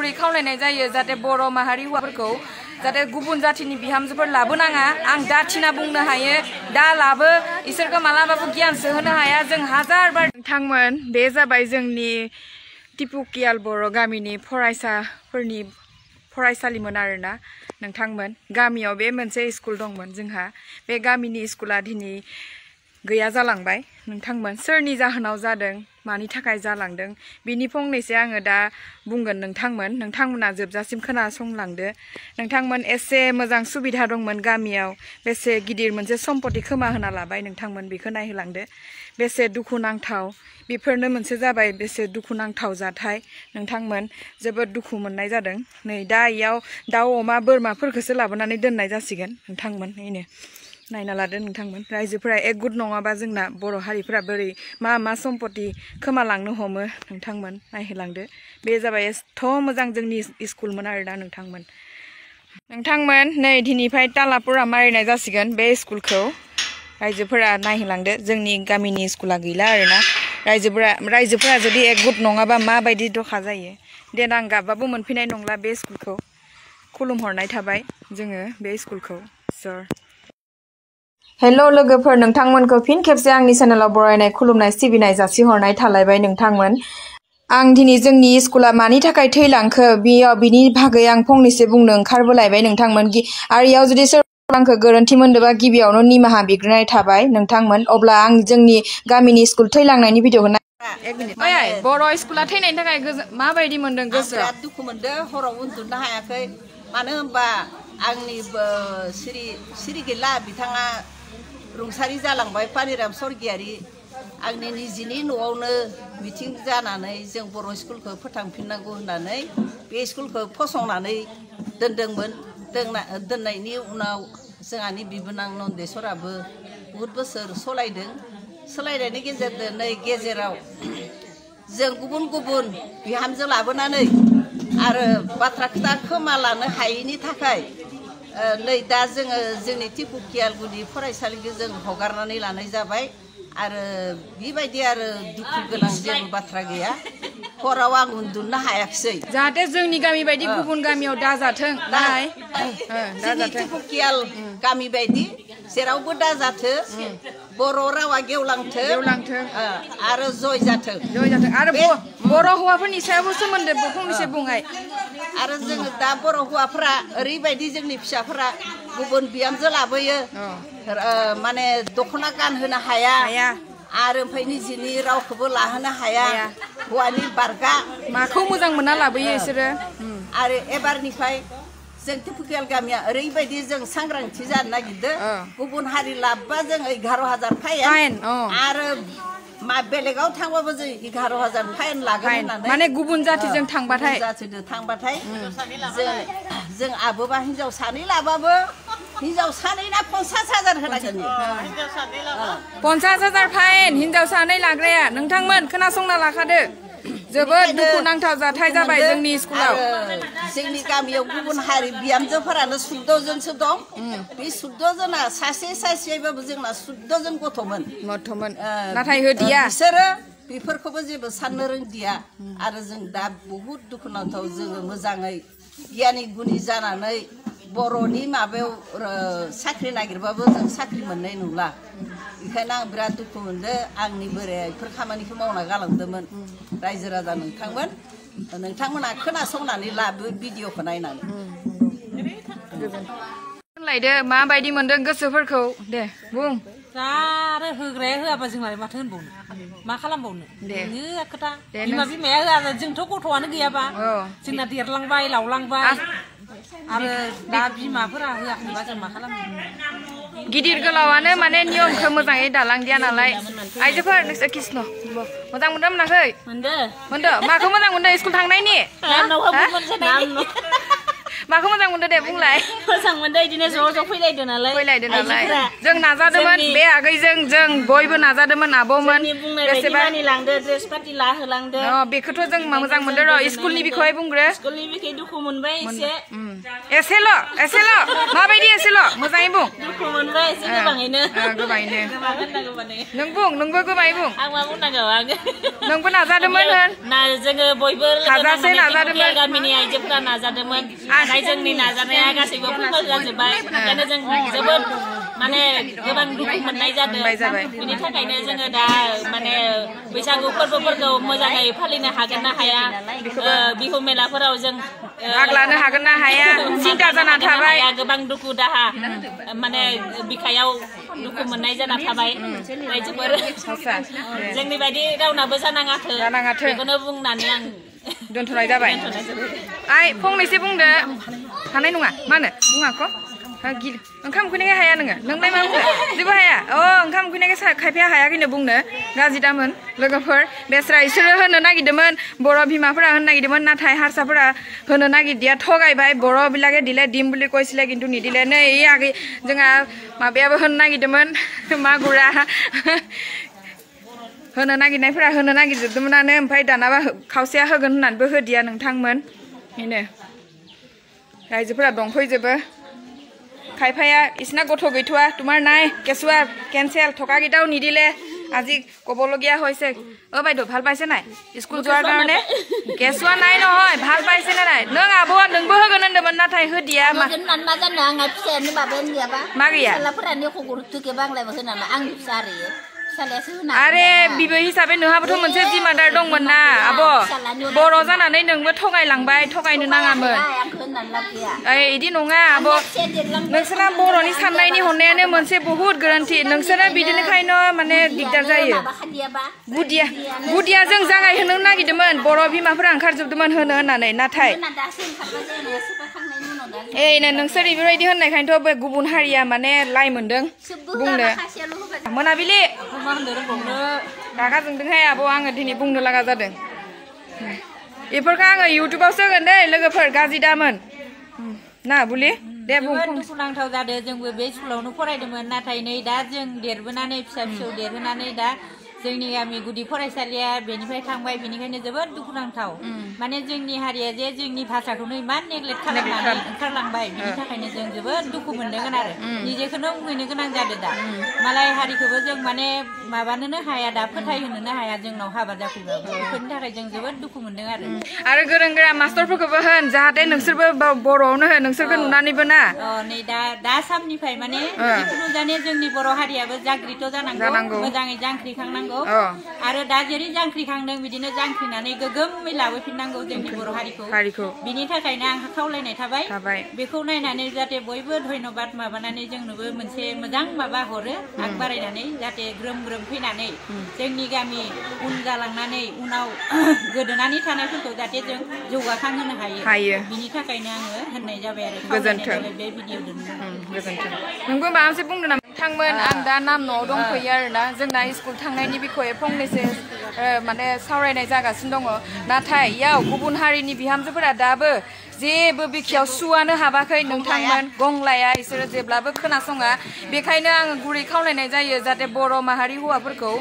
गुरै खावलायनाय जायो जाहाथे बर' माहारि हौवाफोरखौ जाहाथे गुबुन जाथिनि बिहामजोफोर लाबोनाङा आं जाथिना बुंनो हायो दा लाबो इसोरखौ मालाबाबो गियानसो होनो हाया जों हाजार बार नोंथांमोन बे जाबाय जोंनि टिपुकियाल बर' गामिनि फरायसाफोरनि फरायसालिमोन आरोना नोंथांमोन गामियाव बे मोनसे स्कुल दंमोन जोंहा बे गामिनि स्कुला दिनै गैया जालांबाय नोंथांमोन सोरनि जाहोनाव जादों मानि थाखाय जालांदों बिनि फंनैसो आङो दा बुंगोन नोंथांमोना जोबजासिम खोनासंलांदो नोंथांमोन एसे मोजां सुबिदा दंमोन गामियाव बेसे गिदिर मोनसे सम्पति खोमा होना लाबाय नोंथांमोन बेखौ नायहोलांदो बेसे दुखुनांथाव बेफोरनो मोनसे जाबाय बेसे दुखुनांथाव जाथाय नोंथांमोन जोबोद दुखु मोननाय जादों नै दा इयाव दाउ अमा बोरमाफोरखौसो लाबोनानै दोननाय जासिगोन नोंथांमोन नायनो नायना लादो नोंथांमोन रायजोफोरा एकगुट नङाबा जोंना बर' हारिफोरा बोरै मा सम्पति खोमालांनो हमो नोंथांमोन नायहोलांदो बे जाबाय एथ' मोजां जोंनि स्कुलमोन आरोना नोंथांमोन नै दिनैफ्राय तालापुरा मारिनाय जासिगोन बे स्कुलखौ रायजोफोरा नायहोलांदो जोंनि गामिनि स्कुला गैला आरोना रायजोफोरा जुदि एकगुट नङाबा माबायदि दखा जायो देनां गाबबाबो मोनफैनाय नंला बे स्कुलखौ खुलुमहरनाय थाबाय जोङो बे स्कुलखौ सर हेल' लोगोफोर नोंथांमोनखौ फिन खेबसे आंनि चेनेलाव बरायनाय खुलुमनाय सिबिनाय जासिहरनाय थालायबाय नोंथांमोन आं दिनै जोंनि स्कुला मानि थाखाय थैलांखो बिनि बागै आं फंनैसो बुंनो ओंखारबोलायबाय नोंथांमोन आरो इयाव जुदि सोर आंखौ गोरोन्थि मोनदोंबा गिबियावनो निमाहा बिग्रोनाय थाबाय नोंथांमोन अब्ला आं जोंनि गामिनि स्कुल थैलांनायनि भिडिअखौ बर' स्कुला थैनायनि थाखाय माबायदि मोनदों गोसोआ दुखु मोनदों हराव उन्दुनो हायाखै मानो होनबा आंनि सिरि गैला बिथाङा रुंसारि जालांबाय पानिराम स्वर्गियारि आंनि निजिनि न'आवनो मिटिं जानानै जों बर' स्कुलखौ फोथांफिननांगौ होननानै बे स्कुलखौ फसंनानै दोनदोंमोन दोननायनि उनाव जोंहानि बिबोनां नन्देस्वराबो बहुद बोसोर सोलायनायनि गेजेरजों नै गेजेराव जों गुबुन बिहामजो लाबोनानै आरो बाथ्रा खोथा खोमा लानो हायैनि थाखाय नै दा जोङो जोंनि टिपुकियाल गुदि फरायसालिखौ जों हगारनानै लानाय जाबाय आरो बेबायदि आरो दुखु गोनां जेबो बाथ्रा गैया हराव आं उन्दुनो हायाखिसै जाहाथे जोंनि गामि बायदि गुबुन गामियाव दाजाथों जोंनि टिपुकियाल गामि बायदि जेरावबो दाजाथो बर' रावा गेवलांथों आरो जय जाथों आरो बर' हौवाफोरनि सायावबो सोमोन्दो फंनैसो बुंहाय आरो जोङो दा बर' हौवाफोरा ओरैबायदि जोंनि फिसाफोरा गुबुन बिहामजो लाबोयो माने दख'ना गानहोनो हाया आरो ओमफ्राय निजिनि रावखौबो लाहोनो हाया हौवानि बारगा माखौ मोजां मोनना लाबोयो बिसोरो आरो एबारनिफ्राय जों टिपुकियाल गामिया ओरैबायदि जों सांग्रांथि जानो नागिरदों गुबुन हारि लाबोबा जों 11,000 फाइन आरो बेलेगाव थांबाबो जों 11,000 फाइन लागोन होननानै माने गुबुन जातिजों थांबाथाय जों आबोबा हिनजाव सानै लाबाबो हिनजाव सानैना 50,000 होनांगोन 50,000 फाइन हिनजाव सानै लाग्राया नोंथांमोन खोनासंना लाखादो जोबोद दुखुनांथाव जाथाय जाबाय जोंनि स्कुलाव जोंनि गामियाव गुबुन हारि बिहामजोफोरानो 14 जनसो दं बे 14 जना सासेबाबो जोंना 14 जन गथ'मोन नाथाय होदिया बिसोरो बेफोरखौबो जेबो साननो रोंदिया आरो जों दा बहुद दुखुनांथाव जोङो मोजाङै गियानि गुनि जानानै बर'नि माबायाव साख्रि नागिरबाबो जों साख्रि मोननाय नंला बेखायनो आं बिराद दुखु मोनदों आंनि बोराया बेफोर खामानिखौ मावना गालांदोंमोन रायजो राजा नोंथांमोना खोनासंनानै लाबो भिडिअखौ नायनानै होनलायदो माबायदि मोनदों गोसोफोरखौ दे बुं आरो होग्राया होआबा जोंलाय माथो होनबावनो मा खालामबावनो बेनो खोथा बिमाया होआ जोंथ' गथ'आनो गैयाबा जोंना देरलांबाय लावलांबाय आरो दा बिमाफोरा होआखैबा जों मा खालामनो गिदिर गोलावानो माने नियमखौ मोजाङै दालांदिया नालाय आइजोफोर नोंसोर कृष्ण मोजां मोनदों मोनाखै मोनदो माखौ मोजां मोनदों स्कुल थांनायनि माखौ मोजां मोनदो दे बुंलाय मोजां मोनदो इदिनो ज' ज' फैलायदो नालाय जों नाजादोंमोन बे आगैजों जों बयबो नाजादोंमोन आबौमोन बेसेबां लांदो ड्रेस पार्टि लाहोलांदो बेखौथ' जों मोजां मोनदो र' स्कुलनि बिखय बुंग्रो स्कुलनि बिखय दुखु मोनबाय एसेल' माबायदि एसेल' मोजाङै बुं दुखु मोनबाय एसे गोबाङैनो नों बुं नोंबो गोबाङै बुं आं मा बुंनांगौ आं नोंबो नाजादोंमोन जोङो बयबो हाजासे नाजादोंमोन गामिनि आइजोफोरा नाजादोंमोन नाथाय जोंनि नाजानाया गासैबो फुंखा जाजोब्बाय ओंखायनो जों जोबोद माने गोबां दुखु मोननाय जादों बिनि थाखायनो जोङो दा माने बैसागु फोरबोफोरखौ मोजाङै फालिनो हागोन ना हाया बिहु मेलाफोराव जों आग्लानो हागोन ना हाया सिन्था जाना थाबाय गोबां दुखु दाहा माने बिखायाव दुखु मोननाय जाना थाबाय जोबोर जोंनि बायदि रावनाबो जानाङाथो बेखौनो बुंनानै आं दोनथ'नाय जाबाय आइ फंनैसो बुंदो हानाय नङा मा होनो बुङाखौ ओंखाम उखैनायखाय हाया नोङो नोंलाय मा बुंदो जेबो हाया ओंखाम उखैनायखाय खायफाया हायाखैनो बुंनो गाज्रि दामोन लोगोफोर बेस्रा इसोरो होनो नागिरदोंमोन बर' बिमाफोरा होनो नागिरदोंमोन नाथाय हारसाफोरा होनो नागिरदिया थगायबाय बर' বিলাके दिले दिम बुलि কৈছিলে কিন্তু নিদিলে नै आगै जोंहा माबायाबो होनो नागिरदोंमोन मागुरा होनो नागिरनायफोरा होनो नागिरजोबदोंमोनानो ओमफ्राय दानाबा खावसेया होगोन होननानैबो होदिया नोंथांमोन बेनो रायजोफोरा दंफैजोबो खायफाया इसिना गथ' गैथ'वा তোমাৰ নাই কেঁচুৱা কেনচেল থকা কেইটাও নিদিলে আজি ক'বলগীয়া হৈছে বাইদেউ ভাল পাইছে নাই স্কুল যোৱাৰ কাৰণে কেঁচুৱা নাই নহয় ভাল পাইছে নে নাই नों आब'आ नोंबो होगोन होनदोंमोन नाथाय होदिया मा जानो आंहा फिसायानो माबायानो गैयाबा मा गैया फिसालाफोरानो खगरथुके बांलायबो होनानै आंनि फिसा आरो आरे बिबो हिसाबै नोंहाबोथ' मोनसे जिम्मादार दंमोन ना आब' बर' जानानै नोंबो थगायलांबाय थगायनो नाङामोन इदि नङा आब' नोंसोरा बर'नि साननायनि हनायानो मोनसे बहुद गोरोन्थि नोंसोरो बिदिनिखायनो माने दिगदार जायो गुदिया जों जागायहोनो नागिरदोंमोन बर' बिमाफोरा ओंखारजोबदोंमोन होनो होननानै नाथाय नोंसोर बेबायदि होननायखायनोथ' बे गुबुन हारिया माने लाइ मोनदों बुंनो मोनाबिलि रागा जोंदोंहाय आब' आङो दिनै बुंनो लागा जादों बेफोरखौ आङो इउटुबावसो होगोन दै लोगोफोर गाज्रि दामोन ना बुलि दे बुं दुखुनांथाव जादों जोंबो बे स्कुलावनो फरायदोंमोन नाथाय नै दा जों देरबोनानै फिसा फिसौ देरबोनानै दा जोंनि गामि गुदि फरायसालिया बेनिफ्राय थांबाय बेनिखायनो जोबोद दुखुनांथाव माने जोंनि हारिया जे जोंनि भाषाखौनो इमान नेग्लेक्ट खालामनानै ओंखारलांबाय बिनि थाखायनो जों जोबोद दुखु मोनदों आरो निजेखौनो बुंहैनो गोनां जादों दा मालाय हारिखौबो जों माने माबानोनो हाया दा फोथायहोनोनो हाया जोंनाव हाबा जाफैबाबो बेफोरनि थाखाय जों जोबोद दुखु मोनदों आरो गोरों गोरा मास्टारफोरखौबो होन जाहाथे नोंसोरबो बर'आवनो होन नोंसोरखौ नुनानैबो ना नै दा सामनिफ्राय माने जिखुनु जाने जोंनि बर' हारियाबो जागृत जानांगौ मोजाङै जांख्रिखांनांगौ आरो दा जेरै जांख्रिखांदों बिदिनो जांख्रिनानै गोगोमै लाबोफिननांगौ जोंनि बर' हारिखौ बिनि थाखायनो आं खावलायनाय थाबाय बेखौ नायनानै जाहाथे बयबो धन्यबाद माबानानै जोंनोबो मोनसे मोजां माबा हरो आग बारायनानै जाहाथे ग्रोम ग्रोम फैनानै जोंनि गामि उन जालांनानै उनाव गोदोनानै थानायफोरखौ जाहाथे जों जौगाखांहोनो हायो बिनि थाखायनो आङो होननाय जाबाय आरो गोजोन्थों बे भिडिअ गोजोन्थों नोंबो माबा मोनसे बुंदों नामा थांमोन आं दा नाम न'आव दंफैयो आरोना जोंना स्कुल थांनायनि बिखय फंनैसो माने सावरायनाय जागासिनो दङ नाथाय इयाव गुबुन हारिनि बिहामजोफोरा दाबो जेबो बिखायाव सुवानो हाबाखै नोंथांमोन गंलाया इसोरो जेब्लाबो खोनासङा बेखायनो आङो गुरै खावलायनाय जायो जाहाथे बर' माहारि हौवाफोरखौ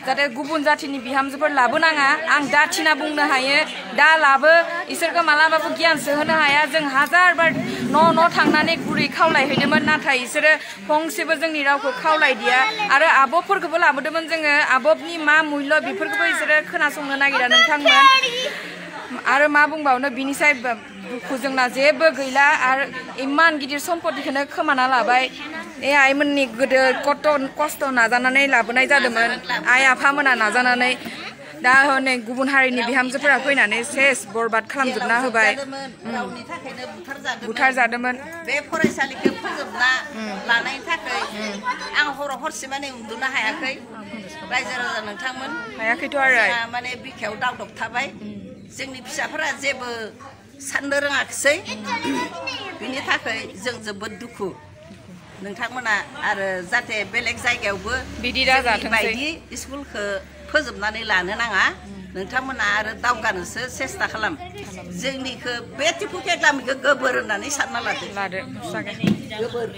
जाहाथे गुबुन जाथिनि बिहामजोफोर लाबोनाङा आं दाथिना बुंनो हायो दा लाबो इसोरखौ मालाबाबो गियानसो होनो हाया जों हाजार बार न' थांनानै गुरै खावलायहैदोंमोन नाथाय इसोरो फंसेबो जोंनि रावखौ खावलायदिया आरो आब'फोरखौबो लाबोदोंमोन जोङो आब'नि मा मुल्य बेफोरखौबो इसोरो खोनासंनो नागिरा नोंथांमोन आरो मा बुंबावनो बिनिसाय दुखु जोंना जेबो गैला आरो इमान गिदिर सम्पतिखौनो खोमाना लाबाय आइमोननि गोदो खस्थ' नाजानानै लाबोनाय जादोंमोन आइ आफामोना नाजानानै दा हनै गुबुन हारिनि बिहामजोफोरा फैनानै सेस बरबाद खालामजोबना होबाय बुथार जादोंमोन बे फरायसालिखौ फोजोबना लानायनि थाखाय आं हराव हरसे माने उन्दुनो हायाखै रायजो राजा नोंथांमोन हायाखैथ' आरो माने बिखायाव दावदब थाबाय जोंनि फिसाफोरा जेबो साननो रोङाखिसै बिनि थाखाय जों जोबोद दुखु नोंथांमोना आरो जाहाथे बेलेग जायगायावबो बिदि दाजाथोंसै बायदि स्कुलखौ फोजोबनानै लानो नाङा नोंथांमोना आरो दावगानोसो सेस्था खालाम जोंनिखौ बे टिपु गेग्लामिखौ गोबोर होननानै सानना लादो जागोन गोबोर